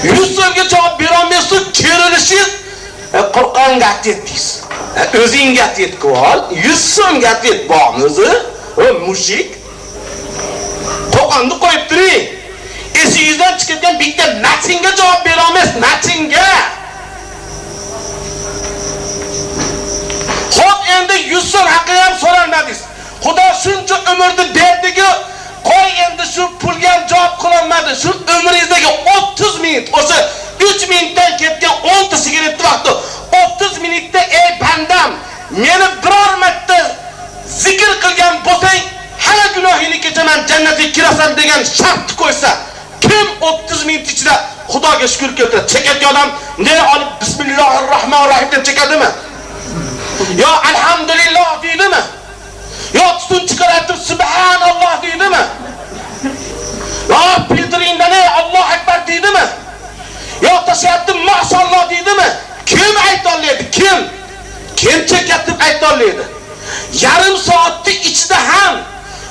100 so'mga javob berolmaysiz, kerilishingiz Qur'onga ответ deysiz. O'zingga ответ qilib ol, 100 so'mga ответ bormi o'zi? O мужик. Qo'qonni qo'yib turing. Esingizdan chiqadigan bitta matnga javob bera olmaysiz, matnga. Xo'p, endi 100 so'm haqini ham so'ralmadingiz. Xudo shuncha umrni berdiki, qo'y endi shu pulga ham javob qilolmadi. Shu umringizdagi 30 minut, o'sha 3 minutdan ketgan 10 ta sigaretni vaqti 30 minutda ey bandam, meni biror marta zikr qilgan bo'lsang, hamma gunohingni kechaman, jannatga kirasan degan shartni qo'ysa, kim 30 minut ichida Xudoga shukr keltiradi? Chekadigan odam ne olib bismillahirrohmanirrohim deb chekadimi? Yo alhamdulillah deydimi? Yo tutun chiqaratib subhanalloh deydimi? Yo filtringda ne Allohu akbar deydimi? Yo tashlayapti maşalloh deydimi? Kim ayta oladi? Kim? Kim chekatib ayta oladi? Yarim soatni ichida ham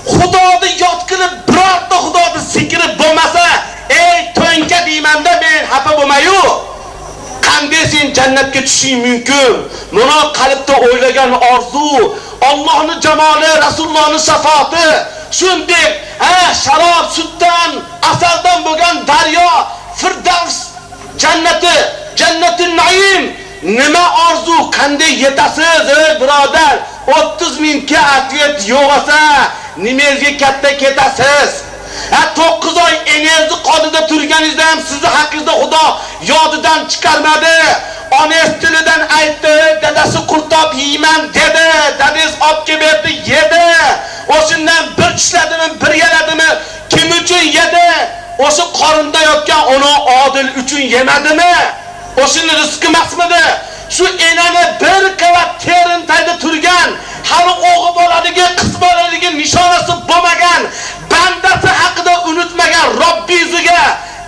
Xudoni yod qilib birorta Xudoni zikri bo'lmasa, ey to'nka deymanda men xafa bo'lmayu. Qanday sen jannatga tushishing mumkin? Buni qalbda o'ylagan orzu, Allohning jamoli, Rasulullohning shafoati, shunday, ha, sharob, sutdan, asaldan bo'lgan daryo, Firdavs jannati, jannati naim. Nima orzu, qanday yetasiz, ey birodar? 30 mingga ответ yo'q olsa, nimangizga katta ketasiz? Ha, 9 oy enangizni qonida turganingizda ham sizni haqingizda Xudo yodidan chiqarmadi. Onangiz tilidan aytdi, dadasi qurtob yeyman dedi, dadangiz olib kelib berdi, yedi. O'shundan bir tishladimi, bir yaladimi, kim uchun yedi? O'sha qorinda yotgan ona Odil uchun yemadimi? O'shini rizqi emasmidi? Shu enani bir qavat terin tagida turgan, hali o'g'il bolaligi, qiz bolaligi nishonasi bo'lmagan, bandasi haqida unutmagan Robbingizga,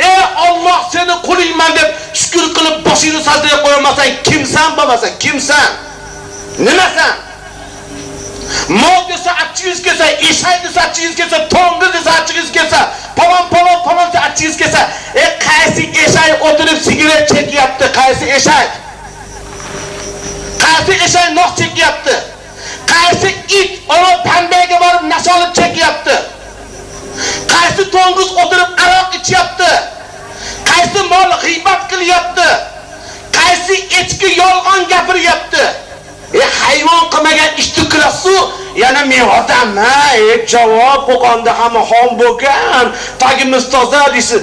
ey Alloh seni qulingman deb shukr qilib boshingni sajdaga qo'yolmasang, kimsan bo'lmasa, kimsan? Nimasan? Mol desa achingiz kelsa, eshak desa achingiz kelsa, to'ng'iz desa achingiz kelsa, palon palon palon desa achingiz kelsa, qaysi eshak o'tirib sigaret chekyapti? Qaysi eshak? Qaysi eshak nos chekyapti? Qaysi it ana Pambayga borib nasha olib chekyapti? Qaysi to'ng'iz o'tirib aroq ichyapti? Qaysi mol g'iybat qilyapti? Qaysi echki yolg'on gapiryapti? Hayvon qilmagan ishni qilasiz, yana men odamman, javob Qo'qonda hamma xon bo'lgan, tagimiz toza deysiz.